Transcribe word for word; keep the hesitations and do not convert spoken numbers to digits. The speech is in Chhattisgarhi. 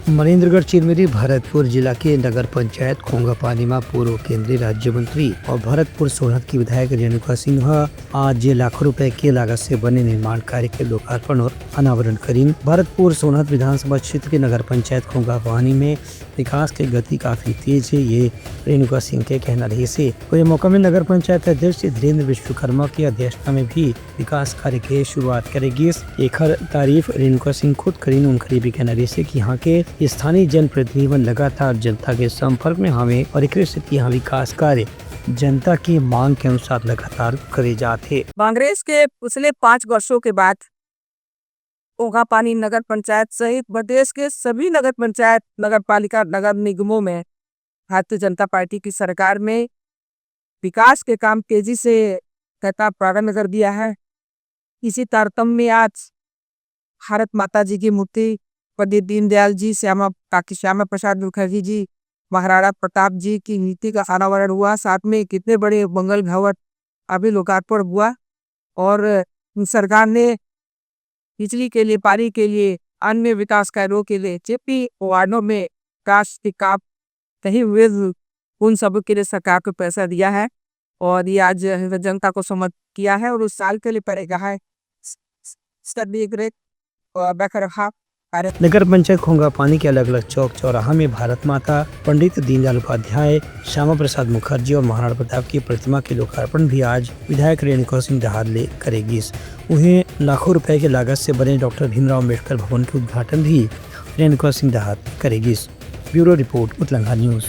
मनेन्द्रगढ़ चिरमिरी भरतपुर जिला के नगर पंचायत खोंगापानी म पूर्व केंद्रीय राज्य मंत्री और भरतपुर सोनहत के विधायक रेणुका सिंह ह आज लाखों रुपए के लागत से बने निर्माण कार्य के लोकार्पण और अनावरण करीन। भरतपुर सोनहत विधानसभा क्षेत्र के नगर पंचायत खोंगापानी में विकास के गति काफी तेज हे, ये रेणुका सिंह के कहना रहिस हे। वही मौका में नगर पंचायत अध्यक्ष धीरेंद्र विश्वकर्मा की अध्यक्षता में भी विकास कार्य के शुरुआत करे गिस। एखर तारीफ रेणुका सिंह खुद करीन। उनकर ये भी कहना रहिस हे कि यहाँ के स्थानीय जनप्रतिनिधि मन लगातार जनता के संपर्क में हवे और एकरे सेती यहाँ विकास कार्य जनता के मांग के अनुसार लगातार करे जात हे। कांग्रेस के पिछले पाँच वर्षों के बाद खोंगापानी नगर पंचायत सहित प्रदेश के सभी नगर पंचायत, नगर पालिका, नगर निगमों में भारतीय जनता पार्टी की सरकार में विकास के काम तेजी से करना प्रारंभ कर दिया है। इसी तारतम्य में आज भारत माता जी की मूर्ति, पंडित दीनदयाल जी, श्यामा, काकी श्यामा प्रसाद मुखर्जी जी, महाराणा प्रताप जी की मूर्ति का अनावरण हुआ। साथ में कितने बड़े मंगल भवन अभी लोकार्पण हुआ और सरकार ने बिजली के लिए, पानी के लिए, अन्य विकास कार्यों के लिए, जितनी वार्डों में विकास के काम नहीं हुए, उन सब के लिए सरकार को पैसा दिया है और ये आज जनता को समर्पित किया है और उस साल के लिए पड़ेगा है। सब देख रेख और रख रखाव कार्य। नगर पंचायत खोंगापानी के अलग-अलग चौक चौराहा में भारत माता, पंडित दीनदयाल उपाध्याय, श्यामा प्रसाद मुखर्जी और महाराणा प्रताप की प्रतिमा के लोकार्पण भी आज विधायक रेणुका सिंह डहार ले करे गिस। उहें, लाखों रुपए के लागत से बने डॉक्टर भीमराव अंबेडकर भवन के उद्घाटन भी रेणुका सिंह डहार करे गिस। ब्यूरो रिपोर्ट, उतलंघा न्यूज़।